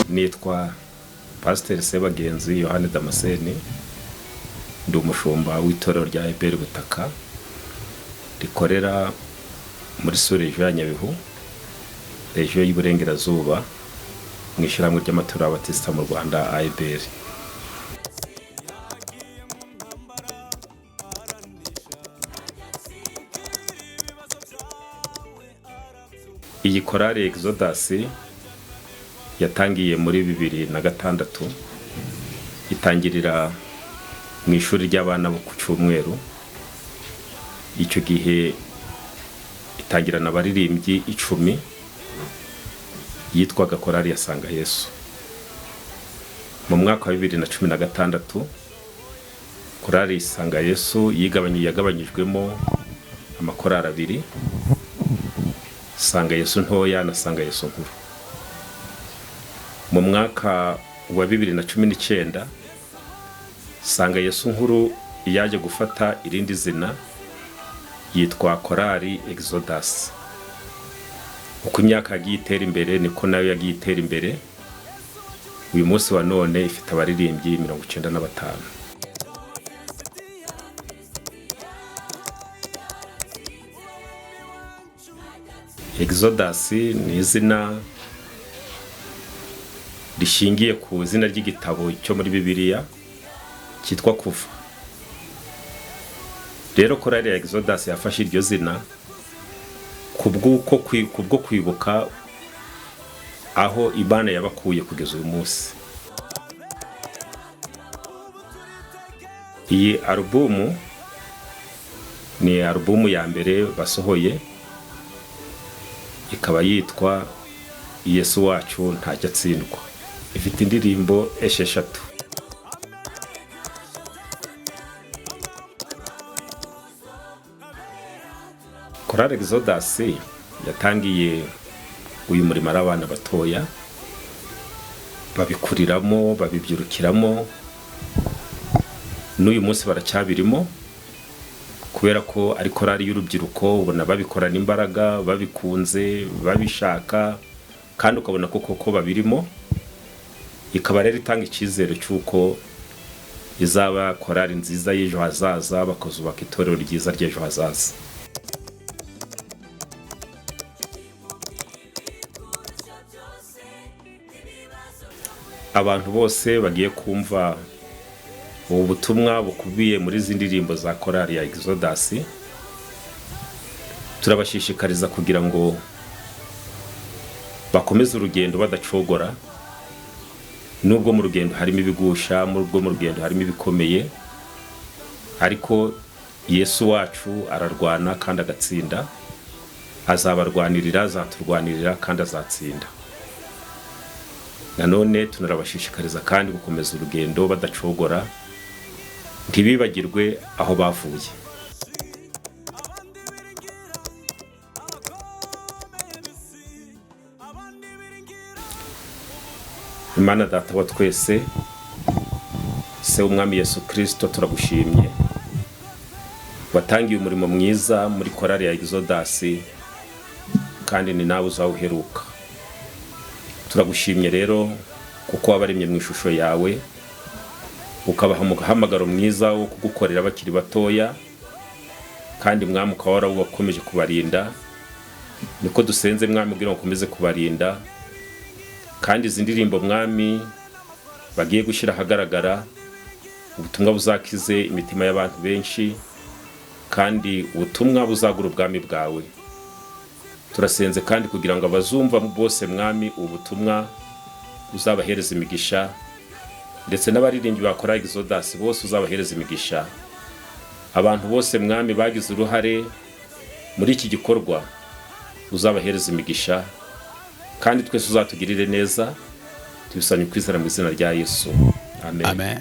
Nitwa Pasiteri Sebagenzi Yohani Damascene, ndi umushumba w'itorero rya EBR Butaka rikorera muri sous-région ya Nyabihu, région y'Iburengerazuba, mu ishyirahamwe ry'amatorero y'Abatisita mu Rwanda, AEBR. Iyi korali Exodus yatangiye muri 2006, itangirira mu ishuri ry'abana bo ku cyumweru. Icyo gihe itangirana abaririmbyi 10, yitwaga Korali ya Sanga Yesu. Mu mwaka wa 2016 Korali Sanga Yesu yagabanyijwemo amakorali abiri, Sanga Yesu ntoya na Sanga Yesu nkuru. Mu mwaka wa 2019 Sanga Yesu nkuru yaje gufata irindi zina, yitwa Korali Exodus. Uko imyaka yagiye itera imbere niko nayo yagiye itera imbere. Uyu munsi wa none ifite abaririmbyi 95. Exodus ni izina rishingiye ku izina ry'igitabo cyo muri Bibiliya cyitwa Kuva. Rero korali ya Exodus yafashe iryo zina kubwo kwibuka aho Imana yabakuye kugeza uyu munsi. Iyi alubumu ni alubumu ya mbere basohoye, ikaba yitwa Yesu wacu ntajya atsindwa, ifite indirimbo 6. Korali Exodus yatangiye uyu murimo ari abana batoya, babikuriramo, babibyirukiramo, n'uyu munsi baracyabirimo, kubera ko ari korali y'urubyiruko. Ubona babikorana imbaraga, babikunze, babishaka, kandi ukabona ko koko babirimo. Ikaba rero itanga icyizere cy'uko izaba korali nziza y'ejo hazaza, bakazubaka itorero ryiza ry'ejo hazaza. Abantu bose bagiye kumva ubu butumwa bukubiye muri izi ndirimbo za korali ya Exodus, turabashishikariza kugira ngo bakomeze urugendo badacogora, nubwo mu rugendo harimo ibigusha, nubwo mu rugendo harimo ibikomeye, ariko Yesu wacu ararwana kandi agatsinda, azabarwanirira, azaturwanirira kandi azatsinda. Nanone tunarabashishikariza kandi gukomeza urugendo badacogora, ntibibagirwe aho bavuye. Imana Data wa twese, Se w'Umwami Yesu Kirisito, turagushimye watangiye umurimo mwiza muri korali ya Exodus, kandi ni nawe uzawuheruka. Turagushimye rero kuko wabaremye mu ishusho yawe, ukabaha umuhamagaro mwiza wo kugukorera bakiri batoya, kandi Mwami ukaba warakomeje kubarinda. Niko dusenze Mwami kugira ngo ukomeze kubarinda, kandi izi ndirimbo Mwami bagiye gushyira ahagaragara, ubutumwa buzakize imitima y'abantu benshi, kandi ubutumwa buzagura ubwami bwawe. Turasenze kandi kugira ngo abazumva bose Mwami ubutumwa uzabahereza imigisha, ndetse n'abaririmbyi bakora Exodus bose uzabahereza imigisha. Abantu bose Mwami bagize uruhare muri iki gikorwa uzabahereza imigisha, kandi twese uzatugirire neza. Tubisanye ukwizera mu izina rya Yesu, amen. Amen.